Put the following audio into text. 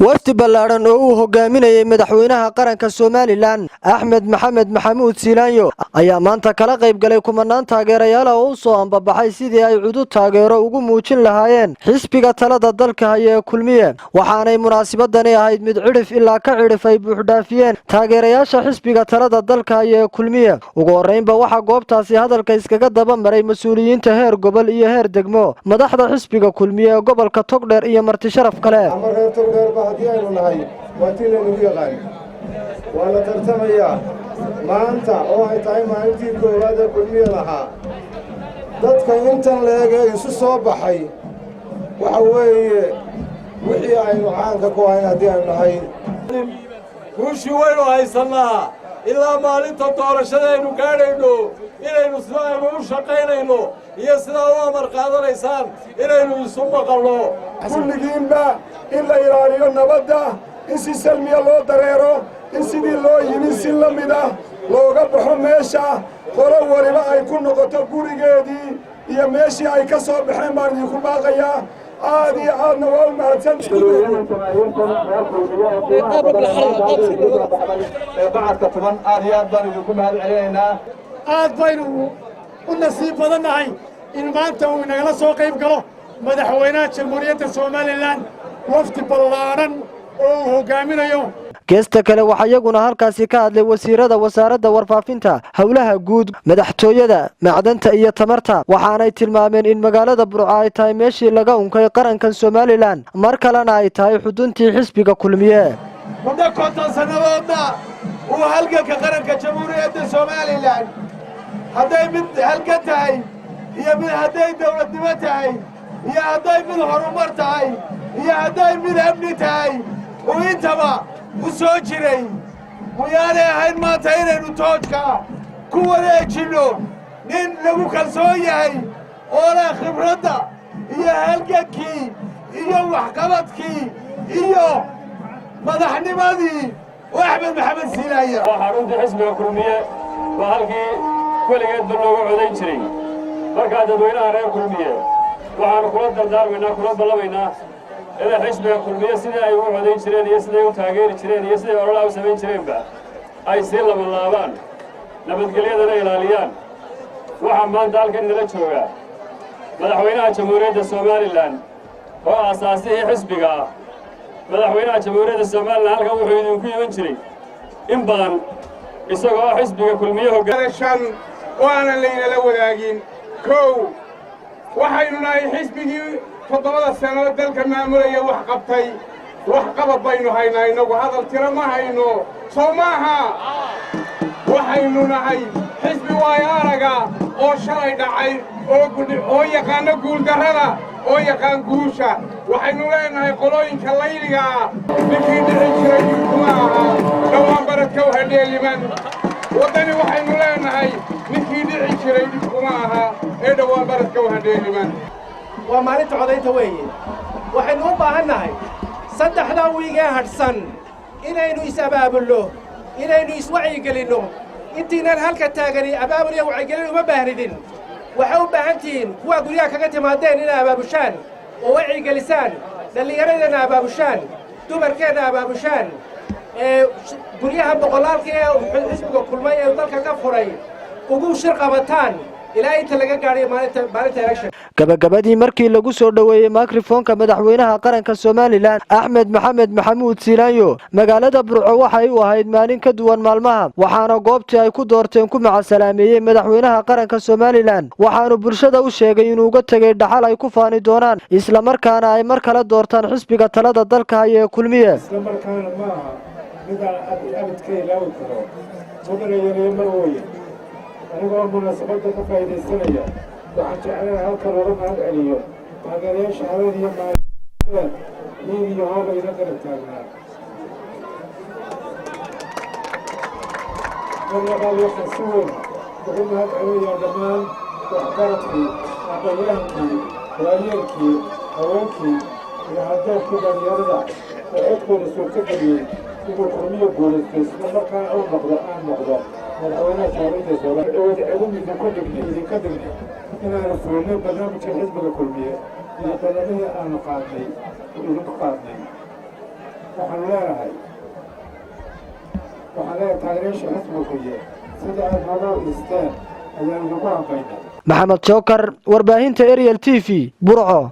Wafdi ballaadhan oo uu hogaaminayay madaxweynaha qaranka Somaliland, Axmed Maxamed Maxamuud Siilaanyo, ayaa maanta kala qayb galay kumanaan taageerayaala oo u soo ambabaxay sidii ay cudud taageero ugu muujin lahaayeen xisbiga talada dalka haya ee Kulmiye. Waxaanay munaasabadani ahayd mid cidhif ilaa ka cidhif ay buuxdhaafiyeen taageerayaasha xisbiga talada dalka haya ee Kulmiye. Ugu horreynba waxaa goobtaasi hadalka iskaga daba maray mas-uuliyiinta heer gobol iyo heer degmo, madaxda xisbiga Kulmiye ee gobolka Togdheer iyo marti sharaf kale. Ama reer Togdheerba haddii aynu nahay, waa tii laynagu yaqaan, waa la tartamayaa. Maanta oo ay tahay maalintii koowaad ee Kulmiye lahaa, dadka intan le'eg ee isu soo baxay waxa weeye wixii aynu caanka ku ahayn haddii aynu nahay. Guushii waynu haysannaa ilaa maalinta doorashada aynu gaadhayno, inaynu sida aynu u shaqaynayno iyo sidaa u amar qaadanaysaan inaynu isu maqalno. Kulligiinba in la ilaaliyo nabadda, in si salmiya loo dareero, in sidii loo yimi si la mid ah looga baxo meesha, qolo waliba ay ku noqoto gurigeedii iyo meeshii ay ka soo baxeen baan idinku baaqayaa. Aad iyo aadna waa u mahadsan. Ee bacadka tuban, aad iyo aad baan idinku mahad celinaynaa. Aad baynu u nasiib badannahay in maanta uu inagala soo qayb galo madaxweynaha Jamhuuriyadda Somaliland, wafdi ballaadhan oo uu hoggaaminayo. Geesta kale, waxaa iyaguna halkaasi ka hadlay wasiirada wasaaradda warfaafinta, howlaha guud, madaxtooyada, macdanta iyo tamarta. Waxaanay tilmaameen in magaalada Burco ay tahay meeshii laga unkay qarankan Somaliland, mar kalena ay tahay xuduntii xisbiga Kulmiye. Muddo 50 sannadoodna uu halganka qaranka Jamhuuriyadda Somaliland, hadday mid halgan tahay iyo mid hadday dawladnimo tahay iyo hadday mid horumar tahay iyo hadday mid amni tahay, uu intaba u soo jiray, muyaanay ahayn maanta inaynu toojka ku wareejinno nin lagu kalsoon yahay oo leh khibradda iyo halgankii iyo waxqabadkii iyo madaxnimadii oo Axmed Maxamed Siilaaya? Waa xaruntii xisbiga Kulmiye, waa halkii weligeedba looga codayn jiray. Markaa dadweynaha reer Kulmiye waxaannu kula dardaarmaynaa, kula ballamaynaa inay xisbiga Kulmiye sidii ay ugu codayn jireen iyo siday u taageeri jireen iyo siday ololaa u samayn jireenba ay sii labanlaabaan, nabadgelyadana ilaaliyaan. Waxaa maanta halkan nala jooga madaxweynaha Jamhuuriyadda Somaliland oo aasaasihii xisbiga ah. Madaxweynaha Jamhuuriyadda Somaliland halkan wuxuu idinku iman jiray in badan isagoo xisbiga Kulmiye hoggaan. Shan oo aanan laynala wadaagin. Kow, waxaynu nahay xisbigii 7da sano dalka maamulaya, wax qabtay, wax qabad baynu haynaa. Innagu hadal tiro ma hayno, sow maaha? Waxaynu nahay xisbi waayo araga oo shalay dhacay oo yaqaanno guuldarrada oo yaqaan guusha. Waxaynu leenahay qolooyinka layliga ah, ninkii dhici jiray kuma aha dhowaan baradka u hadheeliman. Waddani waxaynu leenahay, ninkii dhici jiray dhib kuma aha ee dhowaan baradka u hadheeliman. Waa maalinta codaynta weeye. Waxaynu u baahan nahay saddexdaa wiigee hadhsan inaynu is-abaabulno, inaynu iswacyigelinno. Intiinaan halka taagani abaabul iyo wacyigelin uma baahnidin. Waxay u baahan tihiin kuwaa guryaha kaga timaadeen inay abaabushaan oo wacyigelisaan, dhallinyaradeenna abaabushaan, dumarkeenna abaabushaan, ee guryaha boqolaalka ee xisbiga kulmay ee dalka ka furay ugu shir qabataan ilaa inta laga gaadhayo maalinta election. Gabagabadii, markii lagu soo dhoweeyey mikrofoonka madaxweynaha qaranka Somaliland, Axmed Maxamed Maxamuud Siilaanyo, magaalada Burco waxay u ahayd maalin ka duwan maalmaha. Waxaana goobtii ay ku doorteen ku macasalaameeyey madaxweynaha qaranka Somaliland. Waxaanu bulshada u sheegay inuu uga tegay dhaxal ay ku faani doonaan, islamarkaana ay mar kale doortaan xisbiga talada dalka haya ee Kulmiye. Isla markaana ma aha mid aan abid ka ilaawi karo. Mudane yareyo marweye, anigoo munaasabadda ka faa'iidaysanaya, waxaan jeclahay halkan uga mahad celiyo taageerayaasha habeen iyo maalin hiil iyo hooba ila garab taagnaa. Mar labaad waxaan si weyn ugu mahad celinayaa dhammaan waxgaradkii, aqoonyahankii, waayeelkii, haweenkii iyo haldoorkii dhalinyarada oo codkooda suurto geliyey inuu Kulmiyo guulaysto, isla markaana uu noqdo aan noqdo madaxweynaha Jamhuuriyadda Soomaaliya. Celin idinka dhignay inaanu fulinay barnaamijka xisbiga Kulmiye iyo ballamihii aanu qaadnay, idinku qaadnay. Waxaanu leenahay, waxaan leeyahay taageerayaasha xisbiga Kulmiye, sida aad nooga wadeysteen ayaanu nagu hambaynay. Maxamed Jookar, warbaahinta Ariel TV, Burco.